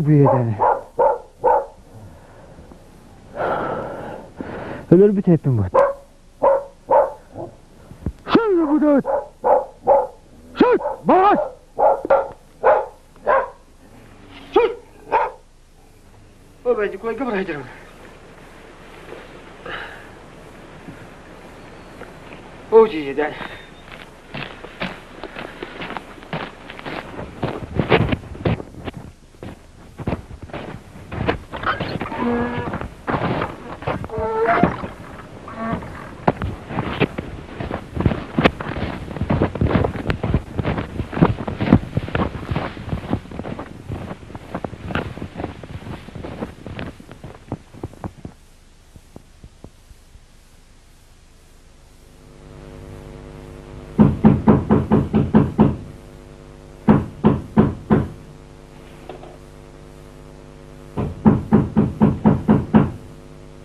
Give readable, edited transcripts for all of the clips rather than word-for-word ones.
бу иэдэни. Өлөрбүт эппин бут. Шүр будут! Шүт! Баас! Шүт! Ой, Дьукулайга барайдырым. О, дьиэдэн.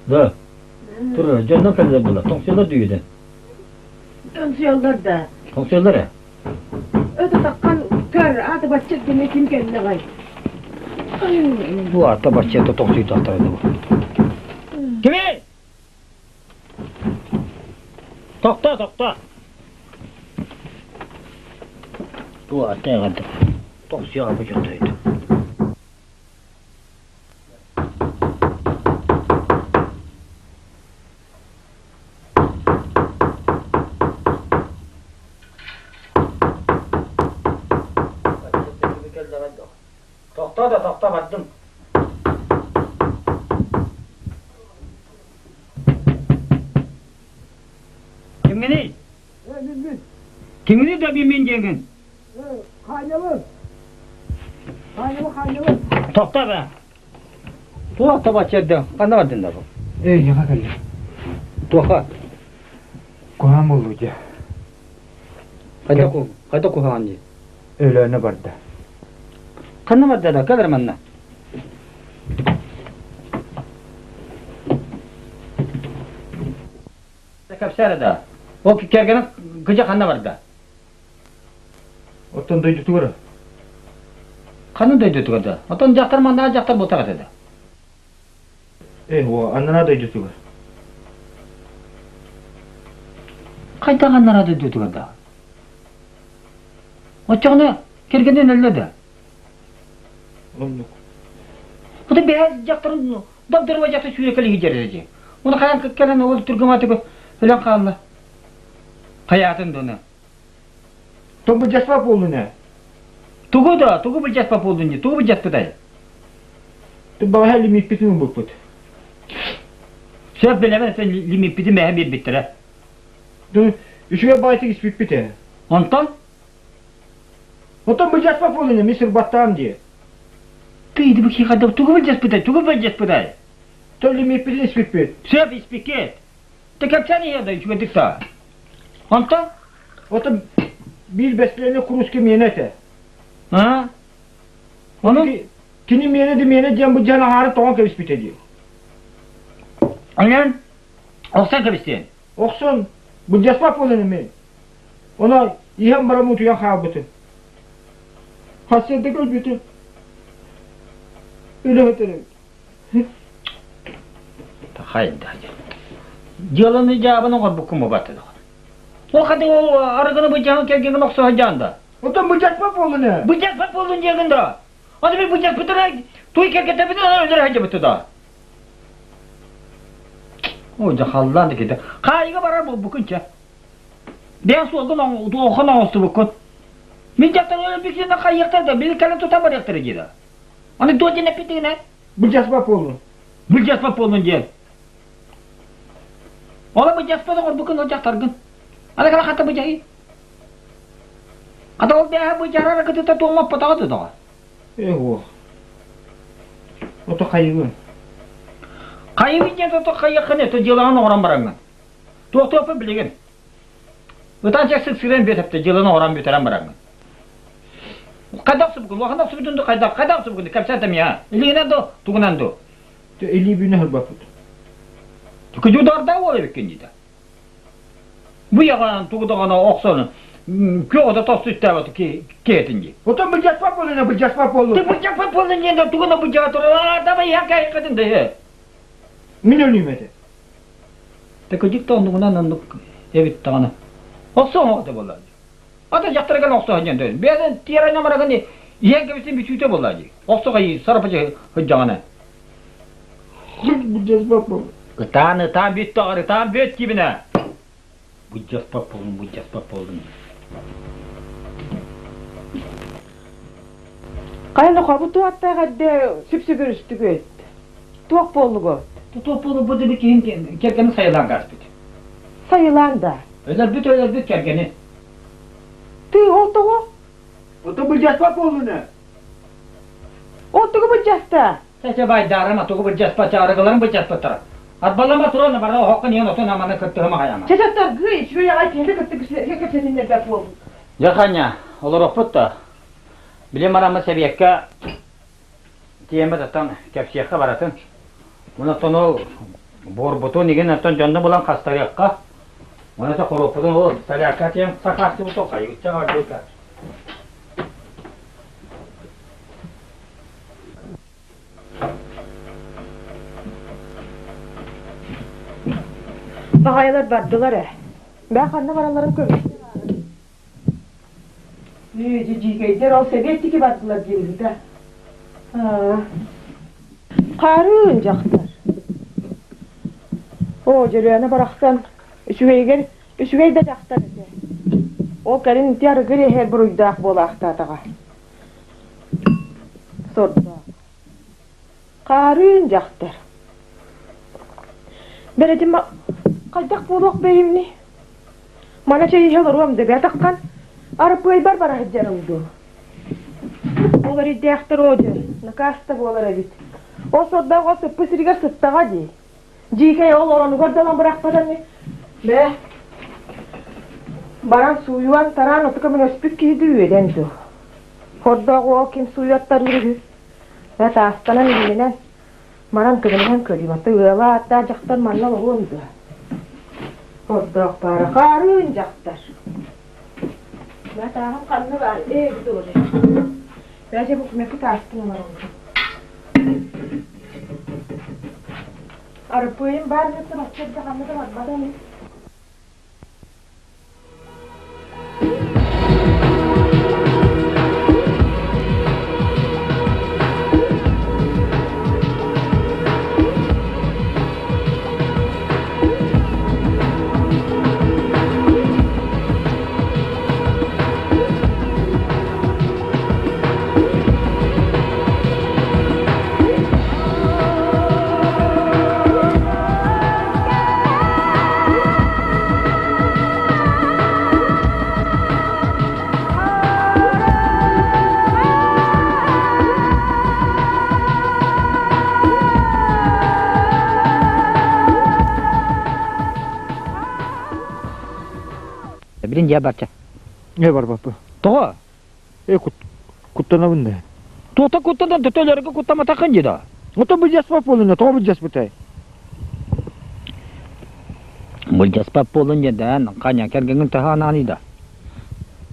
Да. Тур, дьонно кэллэр була. Тоҥсуйалар дүйүдэ. Тоҥсуйаллар да. Тоҥсуйаллар э? Өтө таххан көр, ааты бачча кини ким кэллэҕэй? Бу аата бачча тоҥсуйдахтара да бу. Кими? Тохтоо, тохтоо. Бу аата эҕэрдэ. Тоҥсуйаҕа бу дьонтойду. Тохтоо да тохтоо бардым. Кимҥиний? Кимҥиний да мин диэҥин? Хаанньабын. Хаанньабын, хаанньабын. Тохтоо бэ. Туох таба чердэ? Ханна бардын да бу? Эй, яха кэллим. Туоха? Куһаҕан буоллу дьэ. Хайда хайда куһаҕан дии? Өлөөнө барда. Ханна барда да? Кэлэр манна. Кэпсээр да. Ол кэргэнэ кыдьа ханна барда? Оттон дойдутугар? Ханна дойдутугар да? Оттон дьахтар манна дьахтар буолтаҕа этэ да. Э, о, аннара дойдутугар. Хайдах аннара дойдутугар да? Оччоҕуна кэргэнин өллө да? Оннук. Ото бэһэ дьахтарын дабдырыба дьахтар сүүрэ кэлиһи дьэрэ дии. Оны хайан кэлэн ол түргэматыгы өлөн хаалла. Хайаатын дуна. То былдьаспат буоллун ээ. Тугу да, тугу былдьаспат буоллун дии, тугу былдьаспытай? Баҕаһа лимиппитин ылбыппыт. Сөп билэбин, сен лимиппитин бэһэ биэрбиттэрэ. Үчүгэй баайтык испиппит ээ. Онтон? Оттон былдьаспат буоллун эмиэ сырбаттаам дии. Ты бу хайда тугу былдьаспытай, тугу былдьаспытай? То лимиппитин испиппит. Сөп испиккит. Ты кэпсээн иһэ да үчүгэйдик да. Онтон? Ото биир бэстилиэнэ курууска миэнэ этэ. Аа? Ону? Кини миэнэ да миэнэ диэн бу дьон аҥаары тоҕон кэбиспитэ дии. Онон охсон кэбистиэн? Охсон, былдьаспат буолан эмиэ. Онон иһэн баран утуйан хаалбытым. Хасыарда көрбүтүм. Үлэһит эбит. Хайда. Дьыаланы дьаабын оҥорбуккун бабаттыдах. Ол хаты ол арыгыны быдьаһын кэргэнин охсо сылдьаан да. Оттон быдьаспат буоллун ээ. Быдьаспат буоллун диэгин да. Аны би быдьаспытына туй кэргэтэбитин аны өлөр сылдьабыт да. Ой, да халлаан да киде. Хаайыга барар буолбуккун чэ. Бэйэҥ суолгун охон оҥостубуккун. Мин дьахтар өлбүтүнэ хайыахтар да, били кэлэн тутан барыахтара диир. Аны туох диэн эппитигинэ? Былдьаспат буоллун. Былдьаспат буоллун диэн. Ола былдьаспат оҥорбуккун ол дьахтаргын. Аны кала хата быдьаһый. Хата ол бээһэ быдьарар кытыта туоммаппатаҕа да Э, уох. Ото хайыгын? Хайыгын диэн ото хайыаххын это дьыалаҕын оҥорон бараҥҥын. Туохтуохпун билигин. Ытан сык сыран бүөтэпте дьыаланы оҥорон бүтэрэн бараҥҥын. Хайдах субукун, улахан охсубутун ду хайдах, хайдах субукун кэпсээтэ миа. Илиинэн ду, тугунан ду. Илии бүнэ хырбаппыт. Күдү дарда уол эбиккин диде. Бу яҕан тугу даҕаны охсон. Күөх ото тосту истээбэт киһитин дии. Отон былдьаспат буоллун, былдьаспат буоллун. Ты былдьаспат буоллун диэн тугуна былдьаҕа турар, давай иһэн кайыккытын да Мин өлүүм этэ. Тэкэдьик да оннугунан оннук эбит даҕаны. Охсуоҥ да буолла. Ата дьахтарган охсуһан диэн дөйүн. Бэйэтин тиэрэ ньамарагын иһэн кэбисин бүтүүтэ буолла дии. Охсуҕай сарапачы сылдьаҕына. Былдьаспат буоллун. Ытаан ытаан бүт тоҕор ытаан бүт кибинэ. Былдьаспат буоллун, былдьаспат буоллун. Хайа хобу туаттаах эрдэ сүпсүгүрүстүгүт. Туох буоллугут? Туох буолбут эбит киһин кэргэни сайылаан кааспыт. Сайылаан да? Өлөрбүт өлөрбүт кэргэни. Тыы ол тоҕо? Ото былдьаспат буоллун ээ. Ол тугу былдьаста? Чэ байдаарыма тугу былдьаспат арыгыларын былдьаспыттара. Арбалама туран бара оһоххо ниэн отун аманы кыттыһыма хайама. Чэ чэ таргыы үчүгэй аҕай киһини кытта кэпсэтиннэрбэт буолбут. Дьэ Ханя, олоруохпут да. Билим арамы сэбиэккэ тиэмэ таттан кэпсиэххэ баратын. Онон ол буорбутун игин оттон дьонно булан хастарыахха. Онон хоруоппутун ол солярка тиэм сакаастыбыт хайыгычча бардыка. Баҕайылар бардылар ээ. Бээ ханна баралларын көрбүттэр Ээ, дьиикэйдэр ол сэбиэттики бардылар диэбитэ. Хаарыын дьахтар. Оо, Дьөлүөнэ барахсан үчүгэйигэр үчүгэй да дьахтар этэ. Ол кэлин ити арыгы иһэр буруйдаах буолаахтаатаҕа. Сордоох. Хаарыын дьахтар. Бэрэтим хайдах буолуох бэйимни? Мана чэй иһэ олоруом да бэтаххан арыппыайбар бара сылдьарым дуу. Ол эрийдээхтэр оо дьэ, накаас да буолар эбит. Ол сордоох ол сыппы сиригэр сыттаҕа дии. Дьиикэй ол оронугар да ылан бырахпатан бээ баран сууйуан тараан оту көмөлөспүт киһи дуу үөдэн дуу. Хордоох уол ким сууйаттарыыр үһү. Ээ таастанан илиинэн баран көмөлөһөн көрүүм. Аты ыала ааттаах дьахтар манна олоруон дуо? Хордоох баара хаарыын дьахтар. Бээ тааһым ханна баар? Ээ бу тугу Бээ дьэ бу мекү таастын олоробун. Арыппыайым баар дьахтар бачча эрдэ ханна да барбата ини. Билин дьэ барча. Э барбаппын. Тоҕо? Э куттанабын да. Туота куттанан төтөлөргө куттаматаххын дии да. Ото былдьаспат буолун тоҕо былдьаспытай? Былдьаспат буолун диэн ханя кэргэҥҥин таһаанаан да.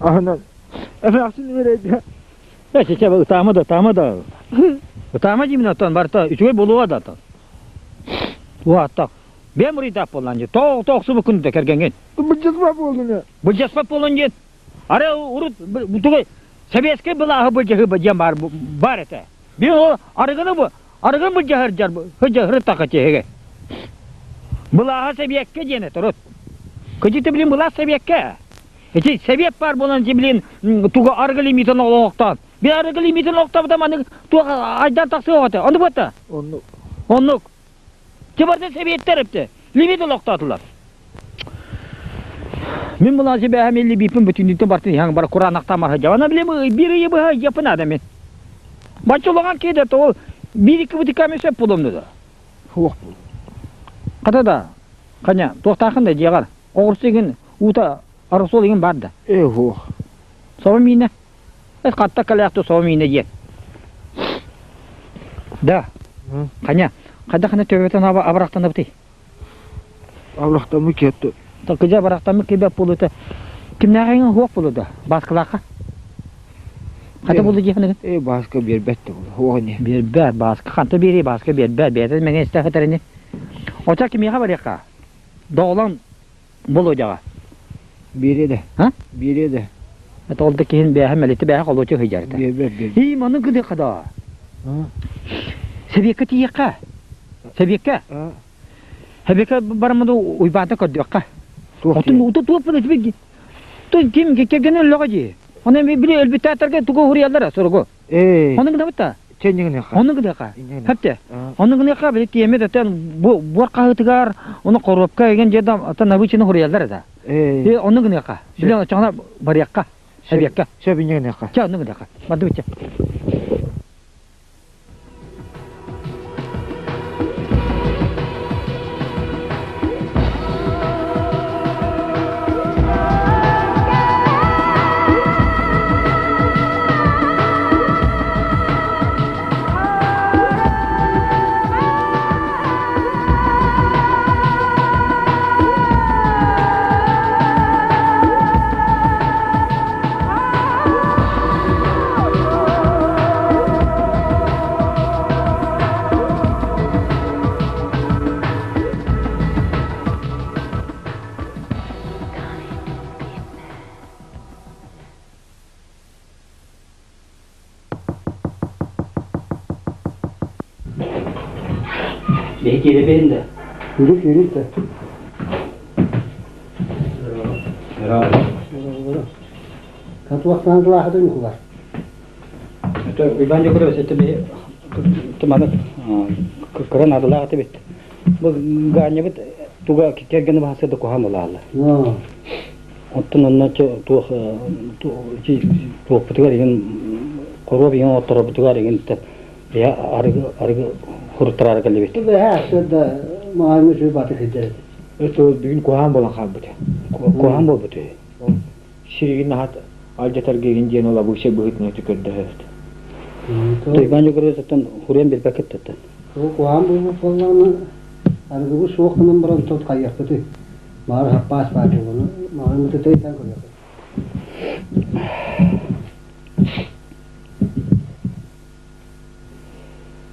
Аһынан. Эмээхсин үөрэйдэ. Э сече ытаама да ытаама да. Ытаама диимин оттон барыта үчүгэй буолуо да оттон. Уаттак. Бэм буруйдаах буоллаан дии. Тоох тоохсубуккун да кэргэҥҥин. Былдьаспат буолун. Былдьаспат буолун диэн Ары урут тугу сэбиэскэй былааһы былдьаһыы диэн баар баар этэ. Били ол арыгыны бу арыгын былдьаһар дьар сылдьар тиһигэ. Былааһа сэбиэккэ диэн этэ урут. Кыдьыты билин былаас сэбиэккэ. Ити сэбиэт баар буолан ити билин тугу арыгы лимитин олохтоон. Би арыгы лимитин олохтообута маннык туох айдан тахсыах этэ. Ону буотта? Оннук. Оннук. Чыбарды сэбиэттэр эпте. Лимит олохтоотулар. Мин булан сибээһим илли бииппин бүтүннүүтүн бартын иһэн бар кураанахтаамар сылдьабын. Билим биир ыйы быһа ыйыаппын аада мин. Бачча улахан киһи да ол биир икки бутиками сөп булумну да. Суох бул. Хата да, ханя, туохтаахын да дьиэҕэр. Оҕурсу игин уута арысол игин бар да. Ээ суох. Собо миинэ. Эс хатта кэлээхтэ собо миинэ диэн. Да. Ханя, хайдах хана төбөтөн абырахтанабытый? Абырахтаммыт киһи Кыдьа абырахтаммыт киһи буолута. Кимнээҕиҥ уһуох буолуо да, Бааскалаахха? Хата буолла дии Э, Бааска биэрбэт да буолла, уох ини. Биэрбэт, Бааска ханта биэрии, Бааска биэрбэт, бэйэтэ мэҥэ истэ сытар ини. Оча кимиэхэ барыахха? Доҕолоҥ Болуодьаҕа. Биэриэ да. А? Биэриэ да. Это ол да киһин бээһэ мэлити бээһэ холуочу сыдьарыта. Биэрбэт, биэрбэт. Ии, манны гыныахха да. Сэбиэккэ тиийиэххэ. Сэбиэккэ. Сэбиэккэ бараммыт Уйбаанта көрдүөххэ. Отун уту туоппун этибит. Ту ким кэргэнэ өллөҕө дии. Оны били өлбүттээттэргэ тугу уһуруйаллара суругу. Ээ. Оны гынабыт да. Чэнньигиниэхэ. Оны гыныаха. Хэпте. Оны гыныаха били тиэмэ дэтэн буор хаһыытыгар, оны коробка еген дьэ да ата набычыны хуруйаллар это. Ээ. Оны гыныаха. Били чоҥна барыахха. Эбиэккэ. Сөп инньигиниэхэ. Чэ, оны гыныаха. Бардыбычча. Бэйи киирэбин да. Yürü yürü de. Катуахтаан тулаахатын кулар. Уйбаан Дьокурович, это би туманы кыра наадалаах этибит. Бу Гаанньабыт туга кэргэни баһасы да куһаан булаалла. Оттон онно туох туохпутугар игин хоруоп игин отторобутугар игин арыгы арыгы хуруттараары кэллибит. Да мааны сүр баты кидер. Это бүгүн куһаан болан хаалбыт. Куһаан болбут. Сиригин аһат алдьатаргыгын диэн олабыыса быһыытынан көрдөһөбүт. Туйбаан Дьокурович хуруйан билбэккит туттан. Куһаан буолбут буоллаҕына арыгыбыт суох гынан баран тот хайыахпытый? Баар хаппаас баар буолуну маҕаҥҥытыта ыйтан көрүөххүт.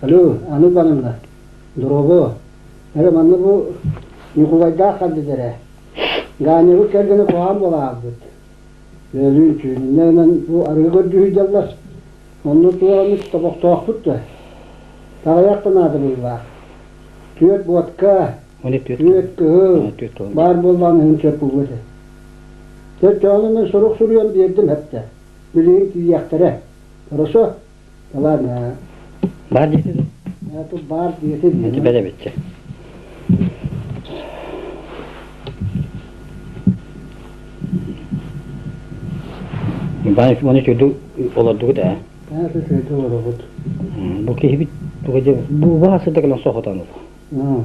Алло, аны баранна. Дорообо. Эрэ манна бу Ньукулайдаах хандыдэрэ. Гаанньабыт кэргэнэ куһаҕан буолаабыт. Өлүүн түүнүнэн бу арыгы көрдүүһүйдэллэр. Онно туох тобохтоохпут да. Таҕайах да наада быһыылаах. Түөрт буотка, түөрт кыһыл, баар буоллаҕына иһин сөп буолуо этэ. Төртөөҕүнэ мен сурук суруйан биэрдим эптэ. Билигин тиийиэхтэрэ. Хорошо? Ладно. Баар диэтэ Тут баар диэтэ диэн. Бэрэ битчэ. Баай оны чөйдү олордугут ээ. Аа, чөйдү олоробут. Бу киһибит туга дьэ бу баасыда кэлэн соһутан ол.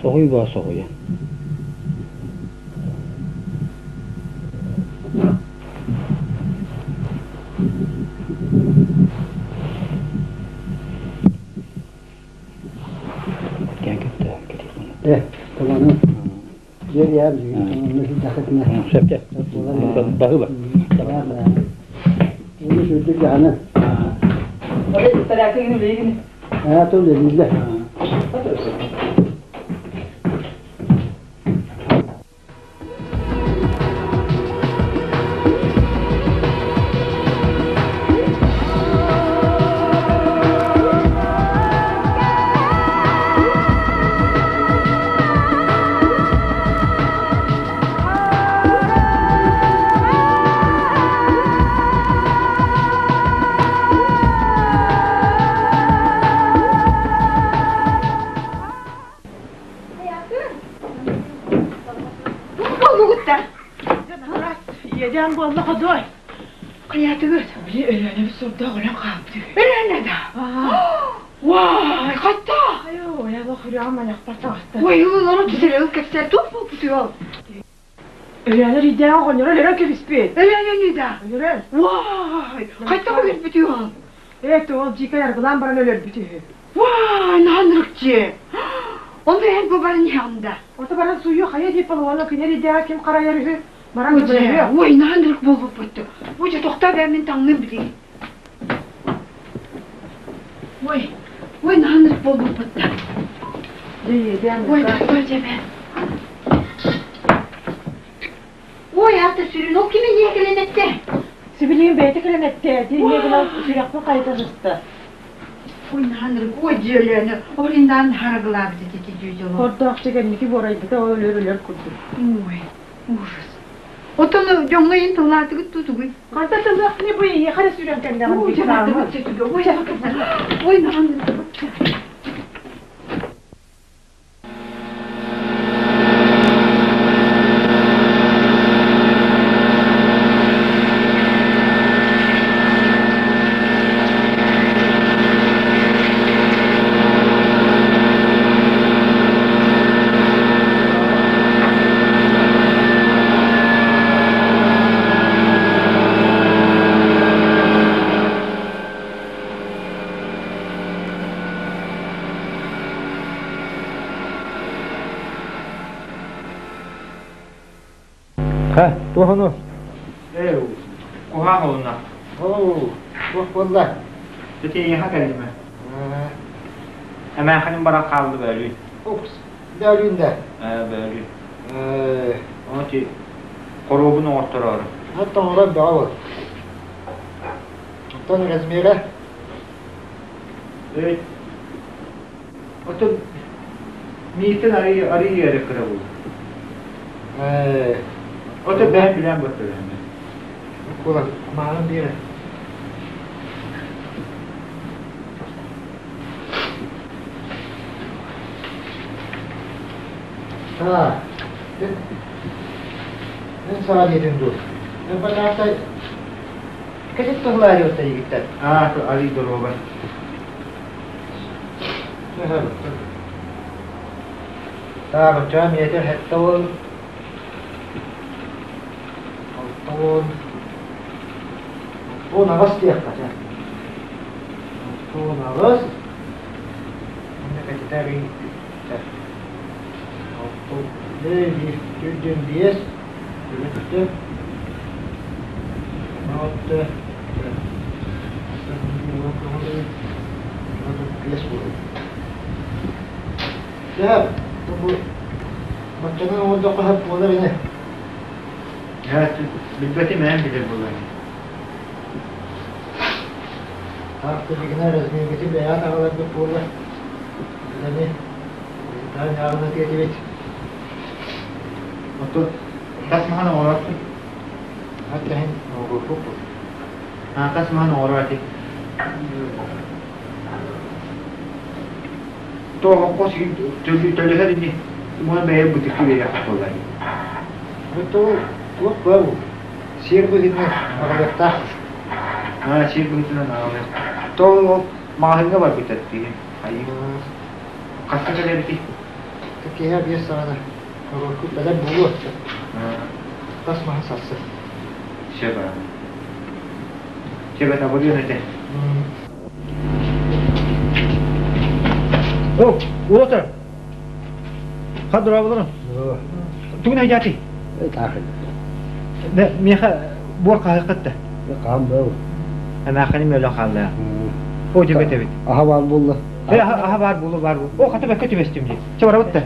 Соһуй баа соһуйа. Э, таманы Сөпте. Баһыба. Иэдээн буолла ходуой. Хайаатыгыт? Били Өлөөнөбүт сурдаах өлөн хаалбыт. Өлөөнө да? Уай, хатта! Айоо, я лох үрүөҕүм айахпар таҕыста. Ой, ыллары түзелеги кэпсээр туох буолбутуй ол? Өлөөнө рийдээҕи оҕонньоро өлөрөн кэбиспит. Өлөөнө да? Өлөрөн. Уай, хайдах өлөрбүтүй ол? Ээ, ол дьиикэй аргылаан баран өлөрбүт үһү. Уай, наһаа дьиэ. Онно эн бу баран иһэҕин да? Ото баран сууйу хайа диэп буолуона күнэр идээҕи ким харайар үһү? Баран көмөлөһүө. Ой, наһаа буолбуппут. Ой, дьэ тохтоо бээ мин таҥным билигин. Ой, ой, наһаа буолбуппут. Дьэ иэдээн. Ой, тохтоо дьэ бээ. Ой, аата сүрүн ол ким инньэ кэлэн эттэ? Сибилигин бэйэтэ кэлэн эттэ, ити инньэ гынан сүрэхпин хайытан ыста. Ой, наһаа ой, дьиэлэни, ориндаан харагылаабыт ити дьүдьэло. Хордоох кэнники буорайбыта ол өлөр-өлөр курдук. Ой, ужас. Отон дьоҥҥо иин тыллаатыгыт тутугуй? Ханта тыллаахтыны бу эйиэхэ эрэ сүүрэн кэллэҕин Ой, ой, ой, наһаа Ха, туох ону? Ээ, куһаҕан олунна. Оо, туох буолла? Ити эйиэхэ кэллим ээ. Эмээхиним баран хаалла бөөлүүн. Упс, бөөлүүн да? Ээ, бөөлүүн. Ону ити хоруобун оҥортороору. Оттон оҥорон бөҕө буол. Оттон размера? Оттон миитин арый арый эрэ кыра буолла. Ээ, Оттон бэйэм билэн баттарыам. Кула, маанан биэрэ. Аа, эн саҕа диэтин дуу? Эн пожалуйста, Кэтит тыллаайыта игиттэр. Аа, арый доруобай. Так, оччоҕо метр 70, 60, 68 диэххэ чэ. 68, уонна кэтитэ арый чэ. 6, 1, 4, 5, 6, Сөп, бу баччанан оҥордоххо сөп буолар ини. Билбэтим эн билэр буолар. Таах билигинэ размергытын бэйэҕит аҕаларбыт буоллар, билэни таан ньааҕынатыа этибит. Оттон тас маһан оҥорооччу. Ат иһин оҥоруохпут. Тас маһан оҥорор ати. Тоҕо төлөһөр ини. Муна бэйэ бытыкы биэриэх буоллар. Бу туох баар сиэр быһыытынан аҕалыахтаах. Аа, сиэр быһыытынан аҕалыах. Тоҕо ол маҕаһыыҥҥа барбыт эттиги. Айыы. Хаска кэлэбитий? Киэһэ 5 саҕана Оруоккут бэлэм буолуо. Тас маһы сарсын. Сөп аа. Сөп табылыан этэ. О, уотар. Хадыра Тугун айдати? Таахын. Миэхэ буор хаһыаккытта. Хаан бау. Эмээххини мөлө хаалла. О дебет эбит. Аха бар булла. Э аха бар булу бар бу. О хата бэккэ түбэстим дии. Чэ барабыт да.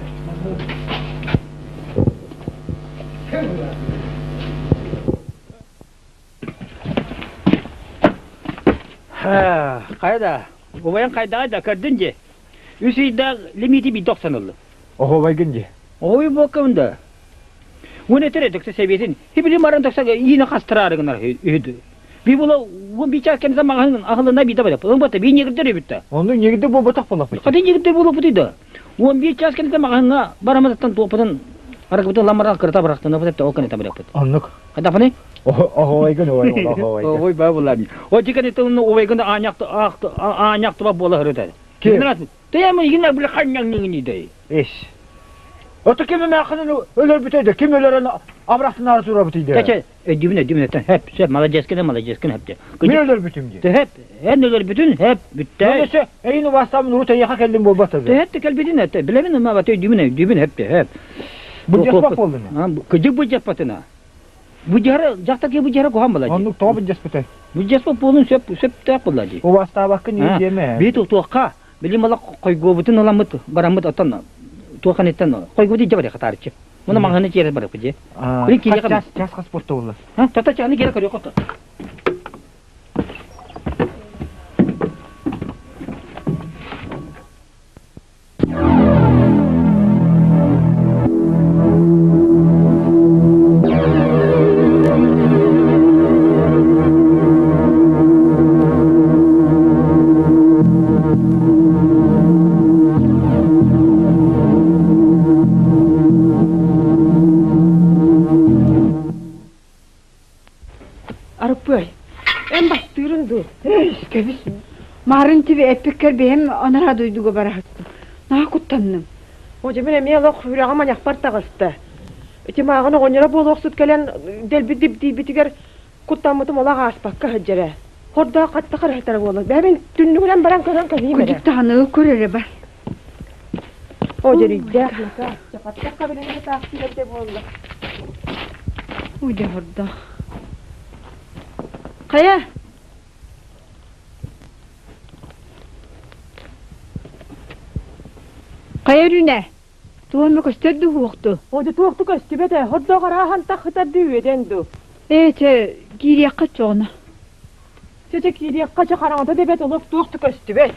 Хайа да, убайын хайдаҕай да көрдүн дии. Үс ыйдаах лимиити биирдэ охсон ыллым. Оһуобайгын дии. Ой буоккабын да. Уон этэр дөксө сэбиэтин хибили маран тахса иина хастыраары гынар үһү. Би була уон би чаас кэнниттэн маҕаһыын аһылына биитэ барап. Ылын бата би ньигирдер үбүттэ. Онну ньигирдер буолбатах буоллахпыт. Хата ньигирдер буолуоппутуй да. 11 чаас кэнниттэн маҕаһыыҥҥа бараммытыттан туоппутун арыгыбытын ламмаран кырата бырахтанабыт эттэ ол кэнниттэн барыахпыт. Оннук. Хайдахпыный? Оһоойгун оһоойгун. Ой баа буллаами. О дикани тылын убайгын аанньахтыба буола һырыта. Ким? Тэйэм игиннэр били ханньаҥныгын идей. Ис. Ото ким эмээххинин өлөрбүтэй да, ким өлөрөн абырахтынаары турабытый да? Чэ, өйдүүбүн өйдүүбүн этэн хэп, сөп, маладьыаскын маладьыаскын хэп дэ. Мин өлөрбүтүм дии. Тэһэп, эн өлөрбүтүн хэп, бүттэ. Өссө эйин убаастаабын урут эйиэхэ кэллим буолбат да. Тэһэп да кэлбитин этэ, билэбин ама бат өйдүүбүн өйдүүбүн хэп тэһэп. Былдьаспат буоллун. Кыдьык былдьаппатына. Бу дьара дьахтар киһи бу дьара куһаҕан буолла дии. Оннук тоҕо былдьаспытай? Былдьаспыт буолун сөп сөптөөх буолла дии. Убаастаабаккын үһү диэмэ. Бии туохха били мала хойгуобутун ыламмыт бараммыт оттон туоханыттан хойгуобут илдьэ барыахха таарыччы. Муна маҥаны тиэрэ барыахпыт дии. Билин киириэхэ Час час хас буолта буолла? Тата чааны киирэ көрүөх отто. Арыппыай, эн бастыырын дуу? Эй, кэбис. Маарын тиби эппиккэр бэйэм анараа дойдуга бараһыттым. Наһаа куттанным. О, дьэ мин эмиэ олох үрэҕим айахпар таҕыста. Ити мааҕын оҕонньоро буолуохсут кэлэн дэлби дибдийбитигэр куттаммытым олох ааспакка сылдьар ээ. Хордоох хатта харыһытара буолар. Бэйэбин түннүгүнэн баран көрөн кэлиим эрэ. Кудук даҕаны көр эрэ бар. О, дьэрийдээх накаа. Хаттахха билигин таахтыыр эбитэ буолла. Ой, дьэ хордоох. Хайа? Хайа Өрүүнэ? Туох эмэ көстөр дуу суох дуу? О, дьэ туох да көстүбэт ээ. Хордоох арааһан таххытар дуу үөдэн дуу. Ээ, чэ, киириэххэ оччоҕуна. Чэ, чэ, киириэххэ, чэ, хараҥата да эбэт, олох туох да көстүбэт.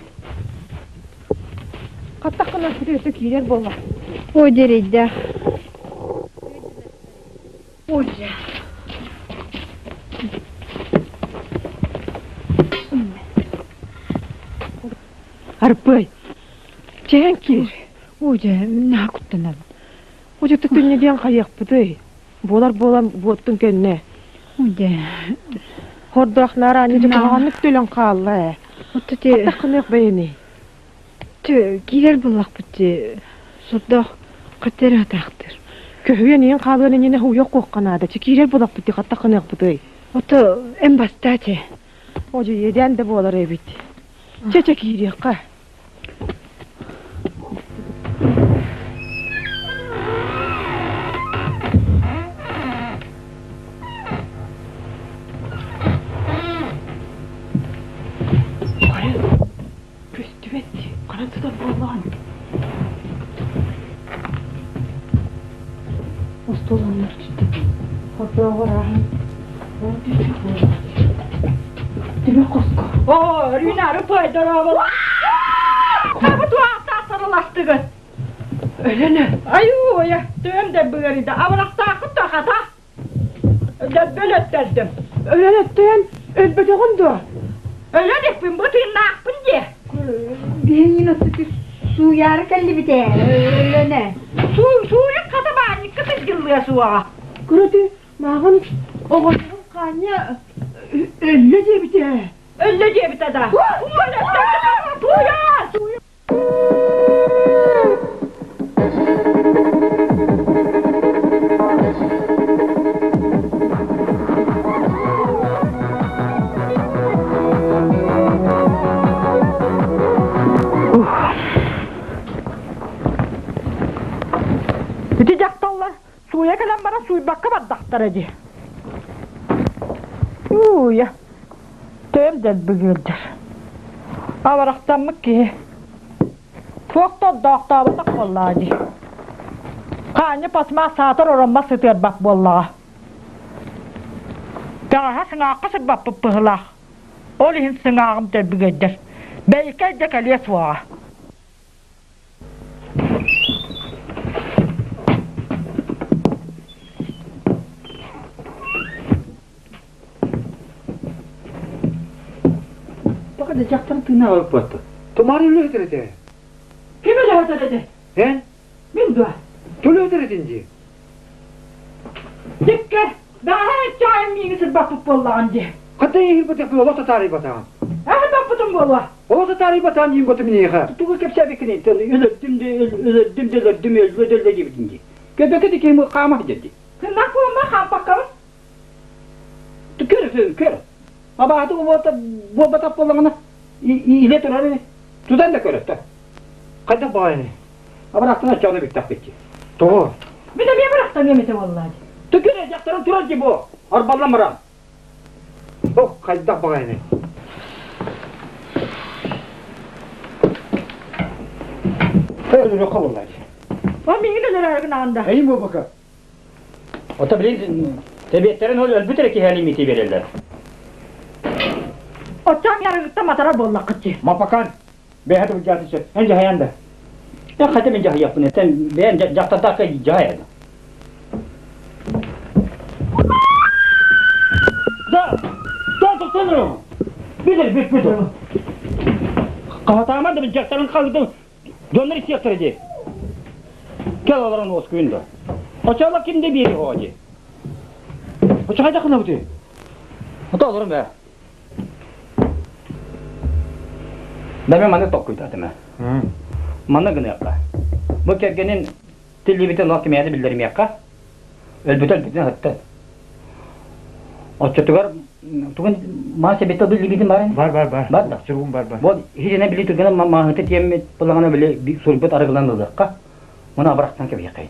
Хаттаххына өссө киирэр буолла. Ой, дьэрэйдээх. Ой, дьэ. Арпыай, чээн киир. Ой, дьэ, наһаа куттанабын. Ой, дьэ, түннэ диэн хайыахпытый? Буолар буолан буоттун кэннэ. Ой, дьэ. Хордоох наараанньа дьэ куһаҕаннык төлөн хаалла ээ. Отто те Хаттаххыныах бэйэний? Те киирэр буллахпыт те сордоох хатта эрэ атаахтыр. Көһүйэн иһин хаалыан иннинэ уйах куохха наада. Чи киирэр булахпыт ти хаттаххыныахпытый? Ото эн бастаа че. Одьу иэдээн да буолар эбит. Чэ чэ киириэххэ. Көстүбэт дии, ханан сытар буоллаҕын? Остуол анныгар түстэ. Хордооҕор ааһан, ол түспүт буоллаҕа дии. Түбэх хоско. Оо, Рина, рыпай, дорообо. Табы туаахтаах сарыластыгыт. Өлөнө. Айуу, төһөм да быарыйда. Абырахтааххыт да хата. Дөлбөл өттөрдүм. Өлөн өттөйөн өлбөтөҕүн дуо? Өлөн иппин бу тыыннаахпын диэ. Биһиҥин отуту сууйаары кэллибит ээ, өлөнө. Сууйук хата баанньыкка сылдьыллыа суоҕа. Көрөтү, мааҕын оҕонньорум Хаанньа өллө диэбитэ. Өллө диэбитэ да. Сууйа! Сууйа! Ити дьахталлар сууйа кэлэн баран сууйбакка бардахтара дии. Ууя, төм дэлби ыалдьар. Абарахтаммыт киһи. Туох да ордоохтооботох буоллаҕа дии. Хаанньа пасма саатар ороммос сытыарбат буоллаҕа. Бэҕэһээ сыҥаахха сырбаппыт быһыылаах. Ол иһин сыҥааҕым дэлби Бэйикэй да кэлиэ суоҕа. Тоҕо да дьахтар тыына алпатта. Тумар үлэһитэр этэ. Ким үлэһитэр этэ? Эн? Мин дуо? Төлөһүтэр этин дии. Дикке, бэҕэһээ чаайым миигин сырбаппыт буоллаҕын дии. Хата иһирбэтэх олох татаарыйбатаҕын. Эһэ буолуо. Олох татаарыйбатаҕын диин ботум миэхэ. Тугу кэпсээбиккиний? Өлөрдүм де өлөрдүм де өлөрдүм өлбө өллө диэбитин дии. Көбөкө да киһи хаама дии. Кыннах буолма хаампаккабын. Көр, көр. Абааты буолбатах буоллаҕына илэ турар тутан да көрөттө. Хайдах баҕайыный? Абырахтан оччоҕуна бүттэхпит дии. Тоҕо? Мин эмиэ бырахтаныам этэ буоллаа дии. Түкүр дьахтарым турар дии бу. Арбаллан баран. Ох, хайдах баҕайыный? Өлөрүөххэ буолла дии. О, миигин өлөрөөрү гынаҕын да. Эйим буолбакка. Ото билин тэбиэттэрин ол өлбүт эрэ киһи мити береллер. Оччоон ярыгытта матара буоллаххыт дии. Мапакан, бэйэ тыбыдьааты сөп. Эн дьаһайан да. Я хотя мен дьаһайаппын, сен бэйэн дьахтардаахка дьаһайан. Да, да, тоқтонурум. Билер, бүт, бүт. Кахатааман да дьахтарын халыдым. Дьоннор истиэхтэрэ дии. Кэл олорон уоскуйун да. Оччоҕо ким да биэри оҕо дии. Оччо хайдах гынабытый? Ото олорун бээ. Да мен маны толкуйдаатым ээ. Манна гыныахха. Бу кэргэнин тиллибитин олох кимиэхэ да биллэримиэххэ. Өлбүтэ өлбүтүн ыһыттын. Оччотугар тугун маас эбитэ биллибитин барын? Бар бар бар. Бар да. Суругум бар бар. Вот иһитинэн били түргэнэ мааһыта тиэммит булаҕына били суруйбут арыгылан ылыахха. Муну абырахтан кэбиһиэххэйин.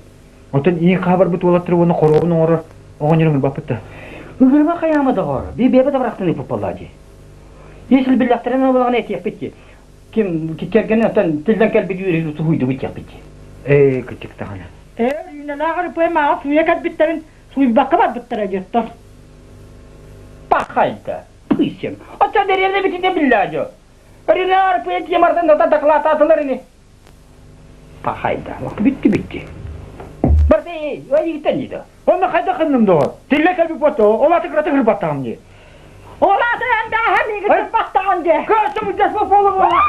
Оттон иин хаабарбыт уолаттары уонна хоруобун оҥорор оҕонньорун ылбаппыт да. Ыгырыма хайаама доҕоор. Би бэйэбит абырахтан ыыппыппаллаа дии. Если биллэхтэринэ булаҕына этиэхпит дии. Ким кэргэнин оттон тиллэн кэлбит үөрүү суһуйдубут диэхпит дии. Ээ, кырдьык даҕаны. Ээ, Риналаах ырыпыай мааҕа сууйа кэлбиттэрин сууйбакка барбыттара диэттэр. Пахайда, пысем. Оччо дэриэбинэ битинэ биллээдьо. Рина арпыйа тиэмартан да дакылаатаатылар ини. Пахайда, бүттү бүттү. Барда эй, айыгыттан дии да. Онно хайдах гынным доҕор? Тиллэ кэлбит буотто, ол аты кырата кырбаттаҕым дии. Ол аты эн даҕаһа миигин кырбаттаҕын дии. Кыасы былдьаспа буола буола.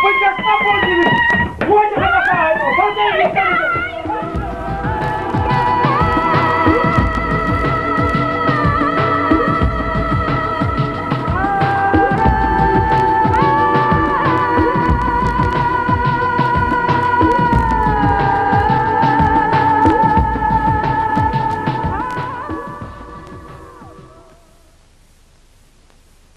Былдьаспа буол дии.